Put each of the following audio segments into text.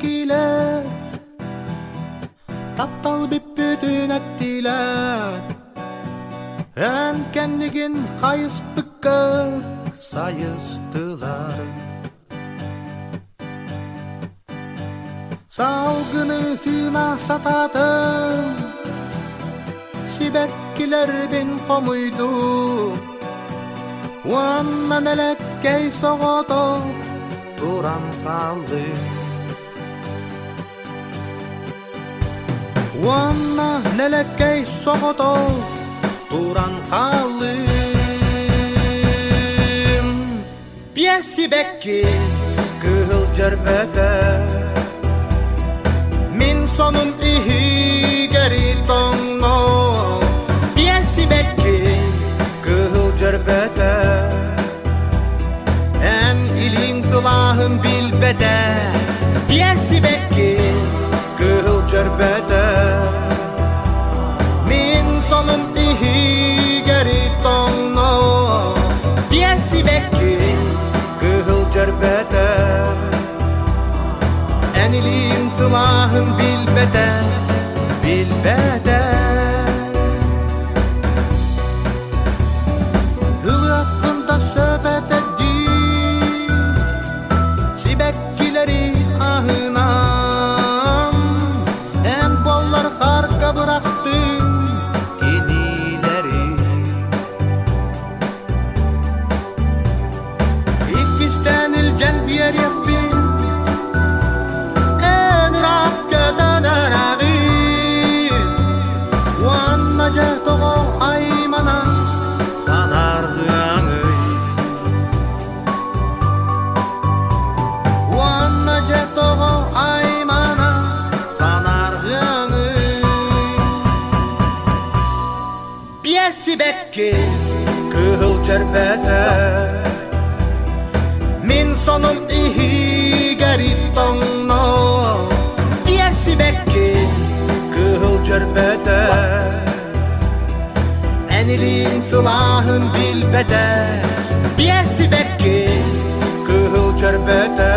Сибэккилэр таптал бүппүтүн эттилэр Эн кэннигин хайыспыкка сайыстылар Салгыны тыына сатаатым Сибэккилэрбин хомуйдум Уонна нэлэккэй соҕотох туран хааллым Уонна нэлэккэй соҕотох туран хааллым Биэс сибэкки кыһыл дьөрбөтө Мин сонум иһигэр тоҥно Биэс сибэкки кыһыл дьөрбөтө Эн илииҥ сылааһын билбэтэ Биэс сибэкки кыһыл дьөрбөтө Мин сонум иһигэр тоҥно Биэс сибэкки кыһыл дьөрбөтө Эн илииҥ сылааһын билбэтэ билбэтэ Ылыаххын да сөп этэ дии Сибэккилэри аһынан Эн буоллар харга бырахтыҥ кинилэри Иккистээн илдьэн биэриэхпин Эн ыраах көтөн эрэҕин Уонна дьэ тоҕо аймана санааргыаҥый Уонна дьэ тоҕо аймана санааргыаҥый Биэс сибэкки кыһыл чөрбөтө Мин сонум иһигэр тоҥно Биэс сибэкки кыһыл чөрбөтө Эн илииҥ сылааһын билбэтэ Биэс сибэкки кыһыл чөрбөтө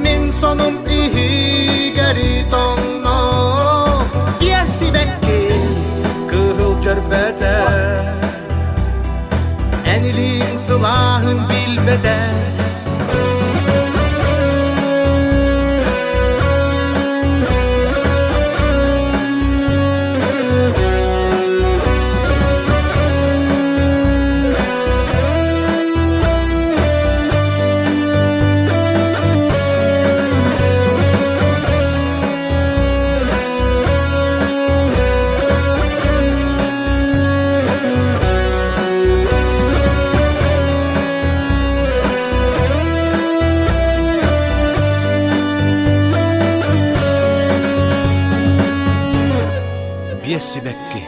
Мин сонум иһигэр тоҥно Биэс сибэкки кыһыл чөрбөтө Эн илииҥ сылааһын билбэтэ Биэс сибэкки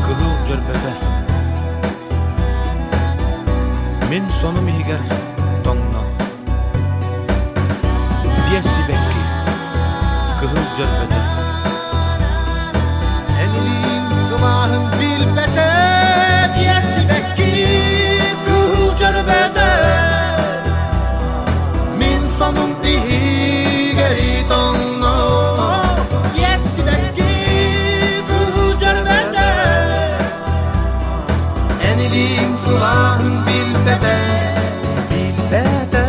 кыһыл дьөрбөтө Мин сонум иһигэр тоҥно Биэс сибэкки кыһыл дьөрбөтө Эн илииҥ сылааһын билбэтэ Биэс сибэкки кыһыл дьөрбөтө Мин сонум иһигэр тоҥно Биэс сибэкки кыһыл дьөрбөтө Эн илииҥ сылааһын билбэтэ билбэтэ.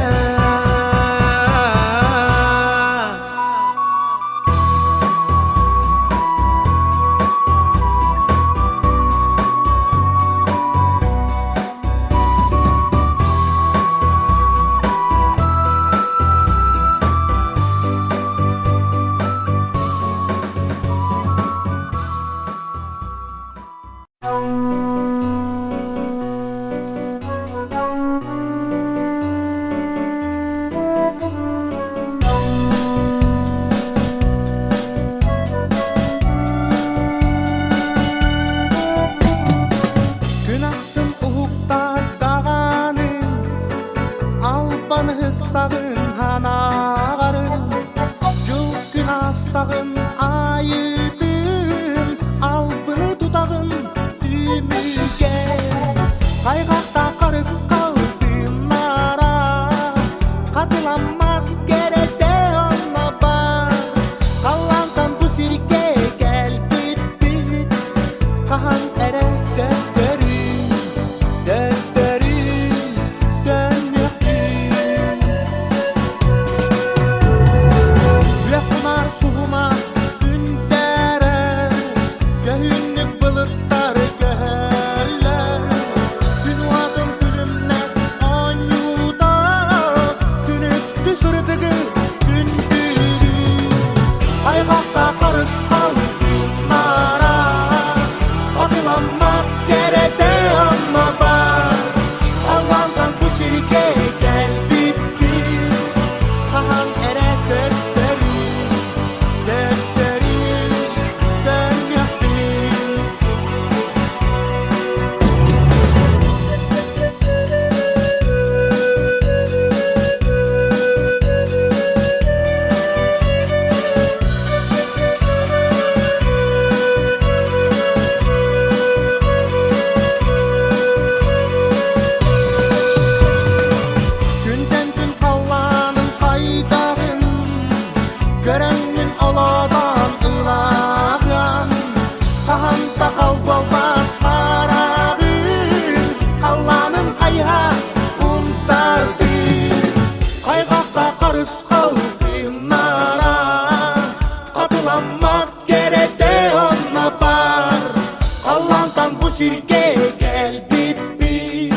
сиргэ кэлбиппит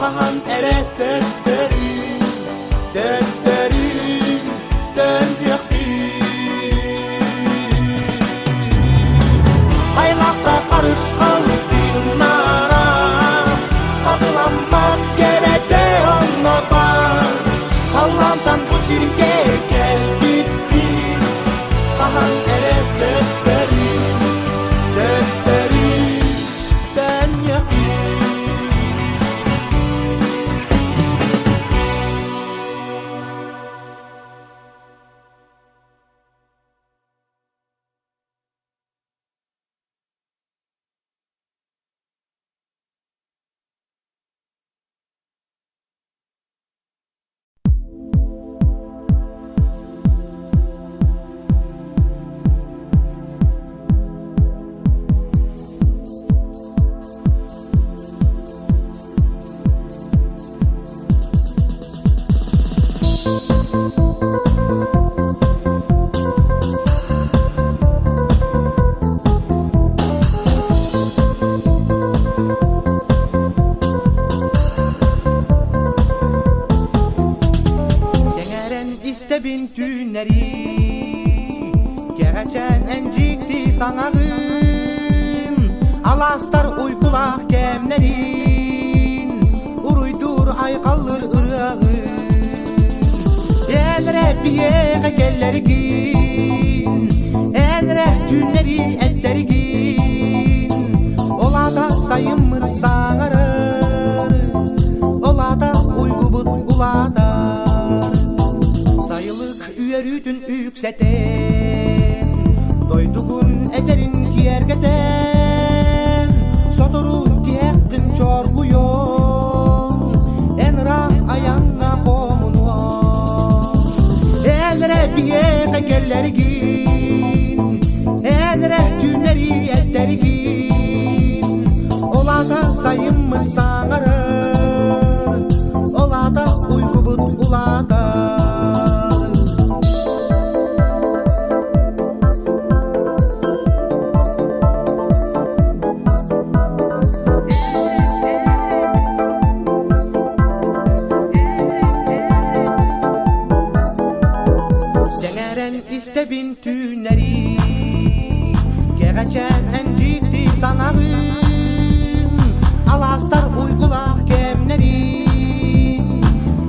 Хаһан эрэ төттөрү, төттөрү төннүөхпүт. Айлахта харысхал тыыннара, Хатыламмат кэрэтэ онно баар. Халлаантан бу сиргэ кэлбиппит Хаһан эрэ төттөрү, төттөрү төннүөхпүт. Сэҥээрэн истэбин түүннэри, Кэҕэчээн эн дьикти саҥаҕын, Алаастар уйгулаах кэмнэрин, Уруйдуур айхаллыр ырыаҕын. Эн эрэ биһиэхэ кэллэргин, Эн эрэ түүннэри эттэргин, Ол аата сайыммыт саҥарар, Ол аата уйгубут улаатар. Сайылык үөрүүтүн үксэтэн, Дойдугун этэрин киэргэтэн, Сотору тиһэххин чоргуйуоҥ, Эн ыраах айаҥҥа хомунуоҥ. Эн эрэ биһиэхэ кэллэргин, Эн эрэ түүннэри эттэргин, Ол аата сайыммыт саҥарар, Ол аата уйгубут улаатар. Сэҥээрэн истэбин түүннэри, Кэҕэчээн эн дьикти саҥаҕын, Алаастар уйгулаах кэмнэрин,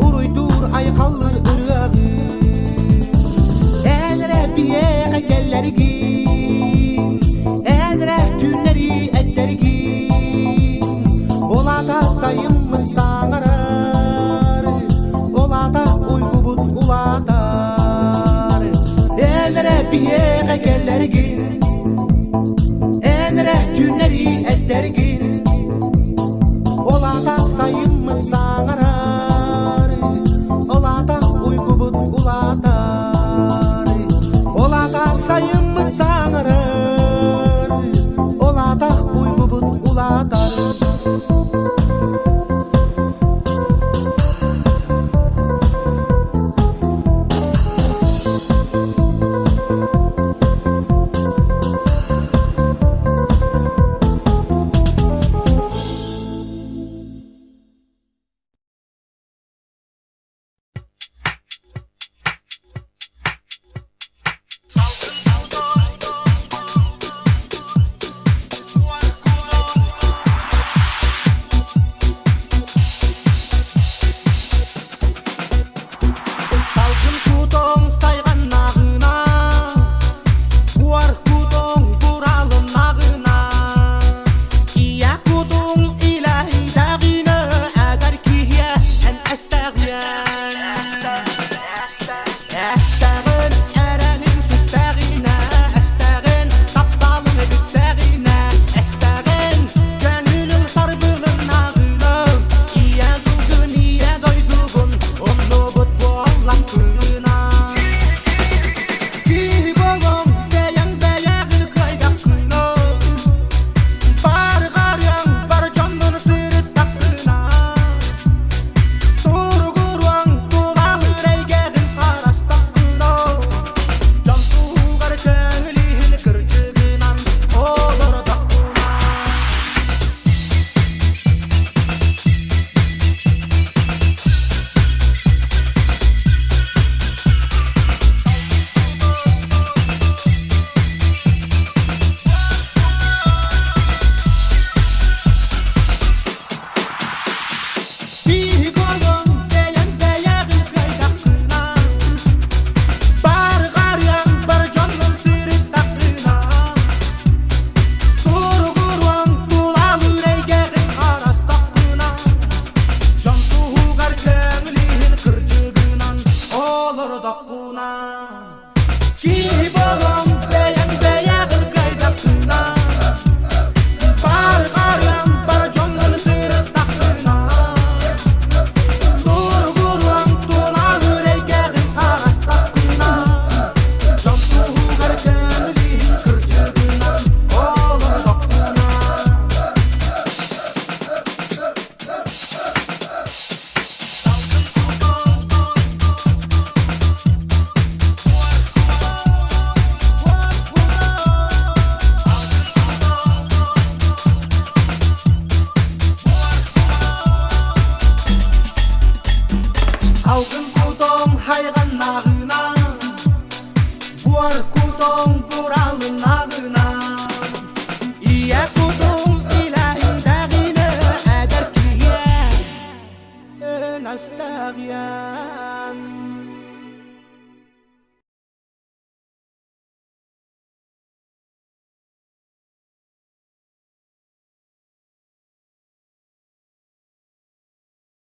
Уруйдуур айхаллыр ырыаҕын. Эн эрэ биһиэхэ кэллэргин, Эн эрэ түүннэри эттэргин, Ол аата сайыммыт саҥарар, Ол аата уйгубут улаатар. Эн эрэ биһиэхэ кэллэргин, Эн эрэ түүннэри эттэргин, Ол аата сайыммыт саҥарар, Ол аата уйгубут улаатар. Ол аата сайыммыт саҥарар, Ол аата уйгубут улаатар.